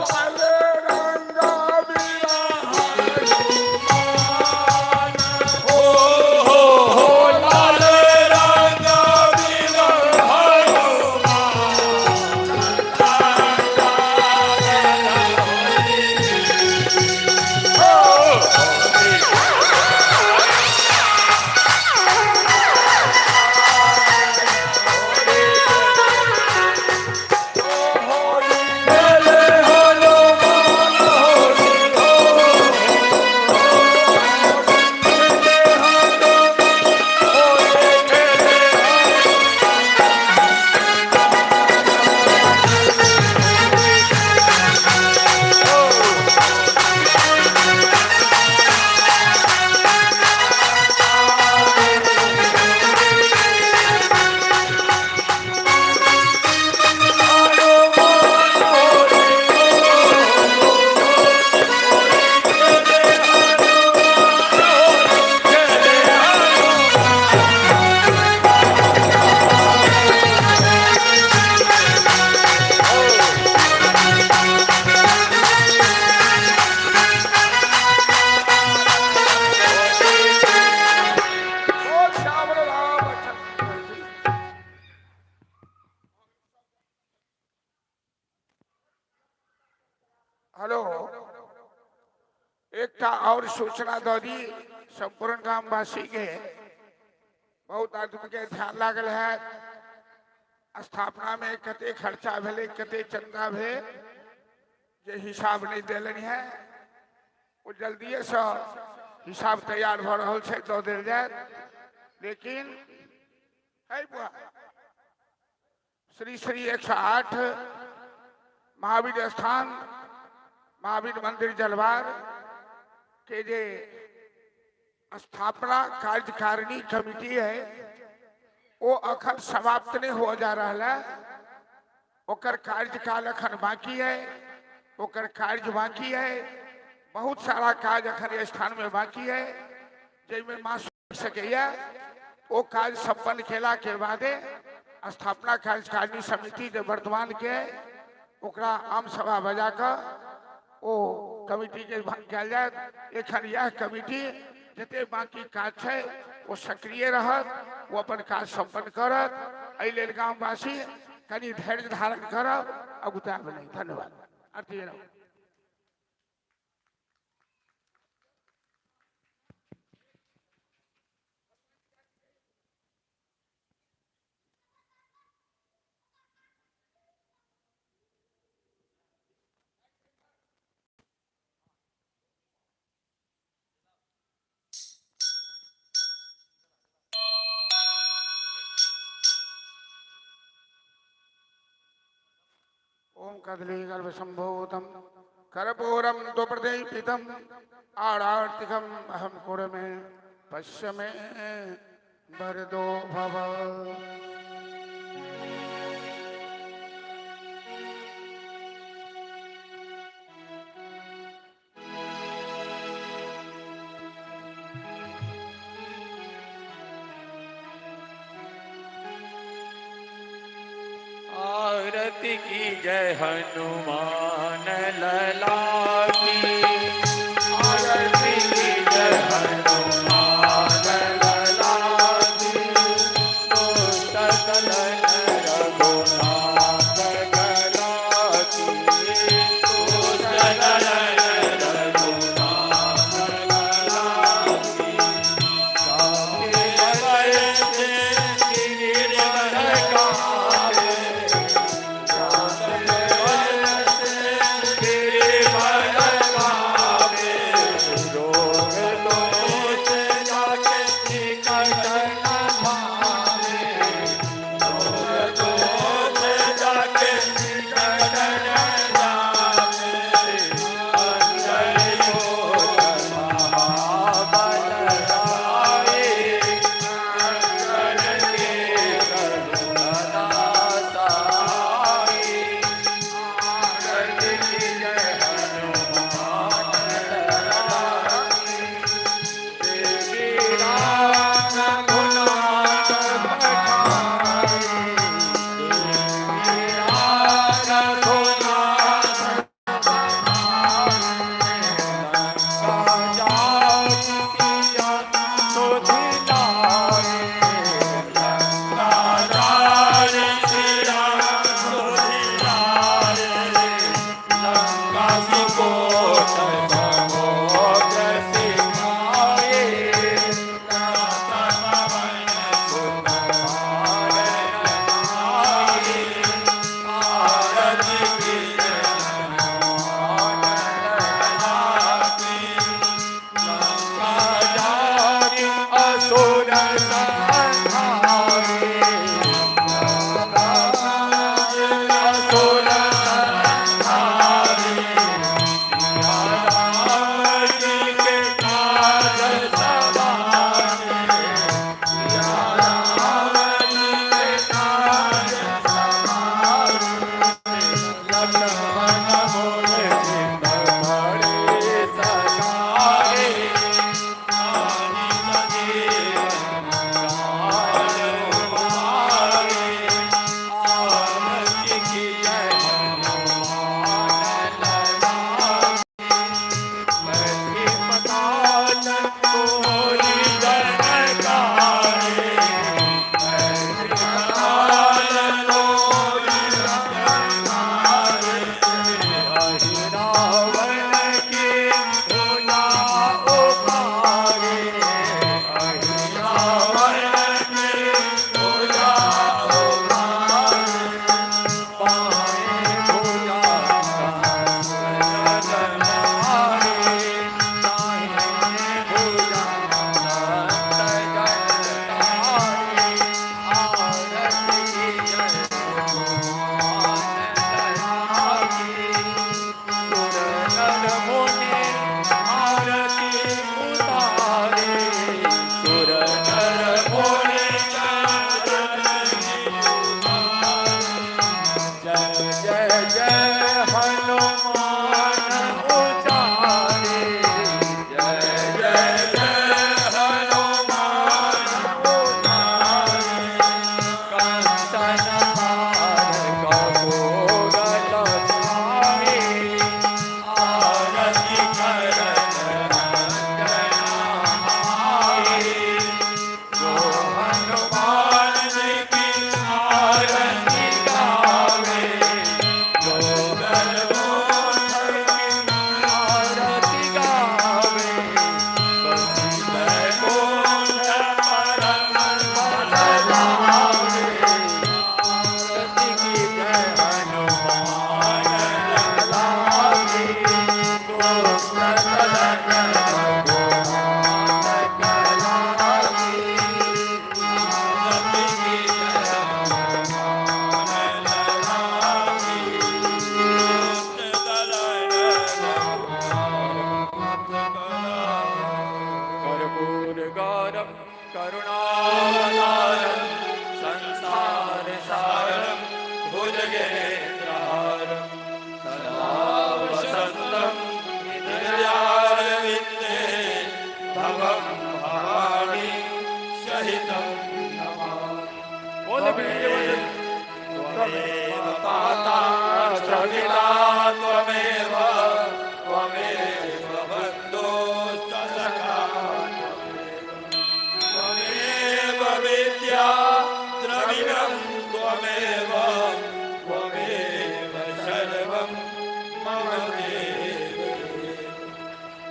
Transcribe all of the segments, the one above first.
लाल रंग बिना हनुमान हो हो हो लाल रंग बिना हनुमान। खेले हनुमान होली हो। ओ श्याम राम चंद्र जी। हेलो, एकटा और सूचना दऽ दी संपूर्ण गामवासी के। बहुत आदमी के ध्यान लागल है स्थापना में कते खर्चा भेलै, कते चंदा भेल, जे हिसाब नहीं देलनि है ओ जल्दिए से हिसाब तैयार भऽ रहल छै, दऽ देल जायत। लेकिन है बुआ, श्री श्री 108 महावीर स्थान महावीर मंदिर जलवार के जे स्थापना कार्यकारिणी कमिटी है वो अखन समाप्त नहीं हो जा रहा है। ओकर कार्यकाल अखन बाकी है, ओकर कार्य बाकी है, बहुत सारा काज अखन स्थान में बाकी है जाहिमे माँ सकैया। ओ काज संपन्न केला के बादे स्थापना कार्यकारिणी समिति जे वर्तमान के ओकरा आम सभा बजा कऽ ओ कमिटी के भंग कयल जायत। एखन यह कमिटी जते बाकी काज छै ओ सक्रिय रहत, ओ अपन काज संपन्न करत। एहि लेल गामवासी कनि धैर्य धारण करब, अगुतायब नहि। धन्यवाद। आरती राम। ओम कदली गर्भ संभूतम कर्पूरम दुप्रदीपितम आरार्तिकम अहम कुरमे पश्य मे वरदो भव। आरती की जय हनुमान लला की। आरती की जय हनुमान लला की। दुष्ट दलन रघुनाथ कला की। दुष्ट दलन रघुनाथ कला की। जाके बल से गिरिवर कापे। जाके बल से गिरिवर कापे।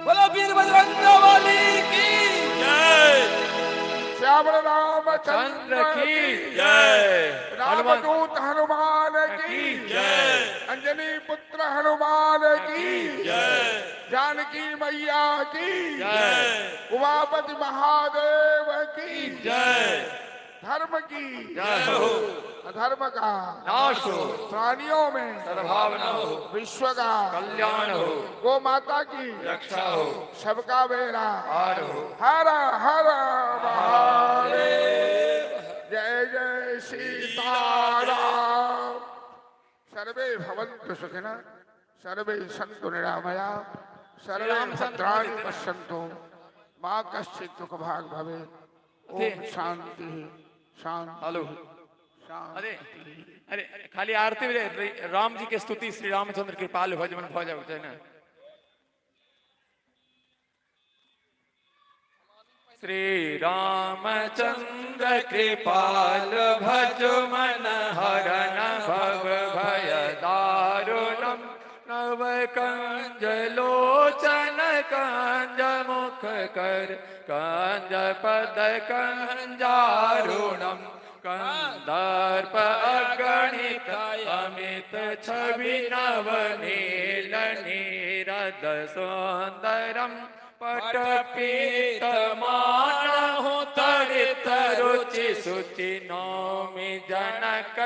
बोलो वीर बजरंग वाली की जय। श्याम रामचंद्र चंद्र की जय। रामदूत हनुमान की जय। अंजनी पुत्र हनुमान की जय। जानकी मैया की जय। उमापति महादेव की जय। धर्म की जय हो, अधर्म का नाश हो, प्राणियों में सद्भावना हो, विश्व का कल्याण हो, गो माता की रक्षा हो, सबका बेड़ा पार हो। हर हर महादेव। जय जय सीताराम। सर्वे भवन्तु सुखिनः, सर्वे सन्तु निरामया, सर्वे भद्राणि पश्यन्तु, मा कश्चित् दुःख भाग भवेत्। ओम शांति शांति हेलो शांति। अरे अरे खाली आरती में राम जी के स्तुति श्री रामचंद्र कृपाल भजमन भऽ जाए छै ने। श्री रामचंद्र कृपाल भज मन हरन भव भय दारुणम। तव कंज लोचन कंज मुख कर कंज पद कंजारुणम कंदर्प अगणित अमित छवि नव नील नीरद सुंदरम पटपीत मानहु तरित रुचि सुचि नौमि जनक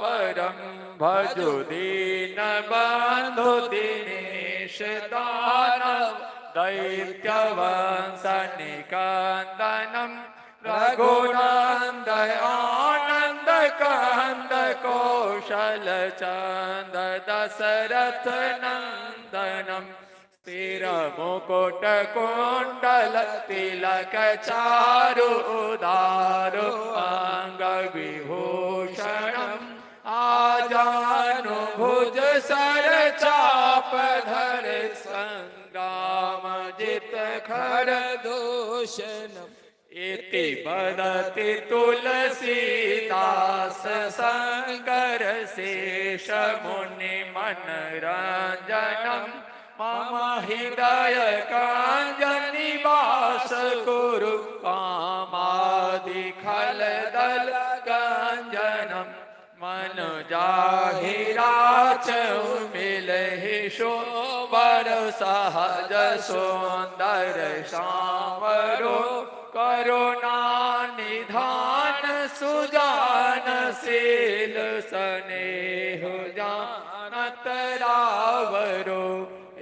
परम भजु दीन बंधु दिनेश दानव दैत्य वंश निकंदनम रघुनंद आनंद कंद कौशल चंद दशरथ नंदनम स्थिर मुकुट कुंडल तिलक चारु उदारु अंग विभूषणम आजानु भुज सर चाप धर संग्राम जित खर दोषणम इति वदति तुलसीदास शंकर शेष मुनि मनरंजनम मम हृदय कांज निवास कुरु कामादि खल दल गंजनम मन जाहिराच मिलहि शोबर सहज सुंदर सांवरो करुणा निधान सुजान शील स्नेह जानत रावरो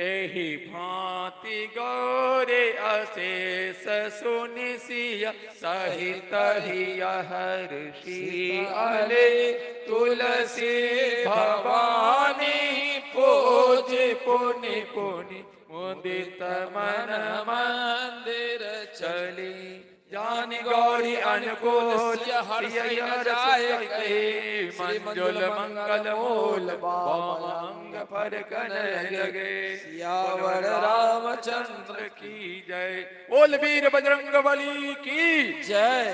एहि भांति गौरे अशेष सुनि सिय सहित हिय हर्षि अले तुलसी भवानी पूज पुनि पुनि मुदित मन मंदिर चली जान गौरी अनुकूल सिय हर्ष सिय न हर्ष जाय कहे, कहे, श्री मंजुल मंगल मूल बांग पर कन लगे सियावर रामचंद्र की जय बोल वीर बजरंग बली की जय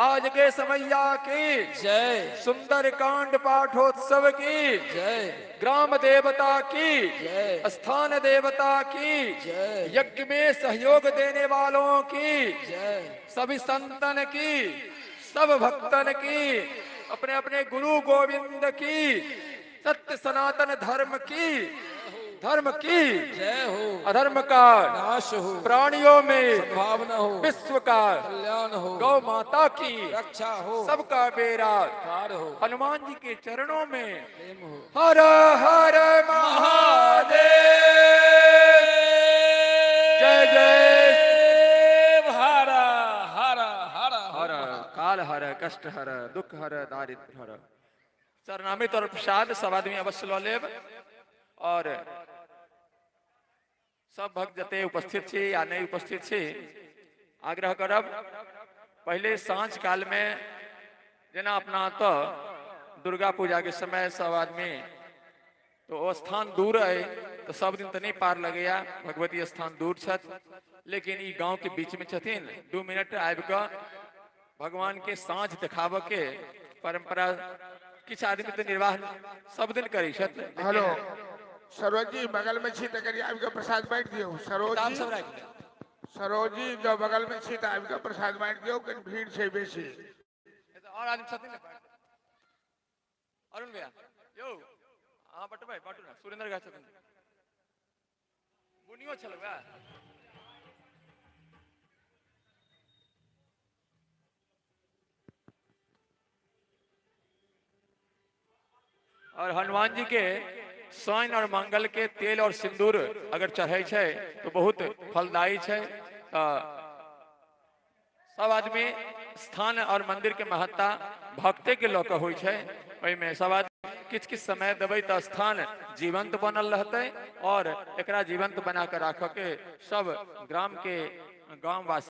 आज के समैया की जय सुंदर कांड पाठोत्सव की जय ग्राम देवता की जय स्थान देवता की जय यज्ञ में सहयोग देने वालों की जय सभी संतन की सब भक्तन की अपने अपने गुरु गोविंद की सत्य सनातन धर्म की धर्म की जय हो अधर्म का नाश हो प्राणियों में सद्भावना हो विश्व का कल्याण हो गौ माता की रक्षा हो सबका बेड़ा पार हो हनुमान जी के चरणों में प्रेम हो हर हर महादेव जय जय हर हर हर हर काल हर कष्ट हर दुख हर दारिद्र हर चरणामृत और प्रसाद सब आदमी अवश्य लऽ लेब और सब भक्त जते उपस्थित छी या नहीं उपस्थित छी आग्रह करब पहिले साँझ काल में जेना अपना तऽ दुर्गा पूजा के समय सब आदमी तो ओ स्थान दूर अइ तऽ सब दिन तऽ नहि पार लगैया भगवती स्थान दूर छथि लेकिन ई गांव के बीच में छथिन 2 मिनट आबि कऽ भगवान के साँझ देखाबऽ के परंपरा किछु आदमी तऽ निर्वाह सब दिन करै छथि लेकिन हेलो सरोज जी बगल में छी तऽ कनि आबि कऽ प्रसाद बांटि दियौ सरोज किताब जी सब राखि लेब। सरोज जी जो बगल में छी तऽ आबि कऽ प्रसाद बांटि दियौ कनि भीड़ छै बेसी आओर आदमी छथिन ने? अरुण भैया यौ अहाँ बटबै बाँटू ने सुरेंद्र गाछ छथिन बुनियो छल वएह और हनुमान जी के शनि और मंगल के तेल और सिंदूर अगर चढ़ै छै तो बहुत फलदायी छै। तऽ सब आदमी स्थान और मंदिर के महत्ता भक्ते के लऽ कऽ होइ छै। ओहिमे सब आदमी किछु किछु समय देबै तऽ स्थान जीवंत बनल रहतै और एकरा जीवंत बना कऽ राखऽ के सब ग्राम के गामवासी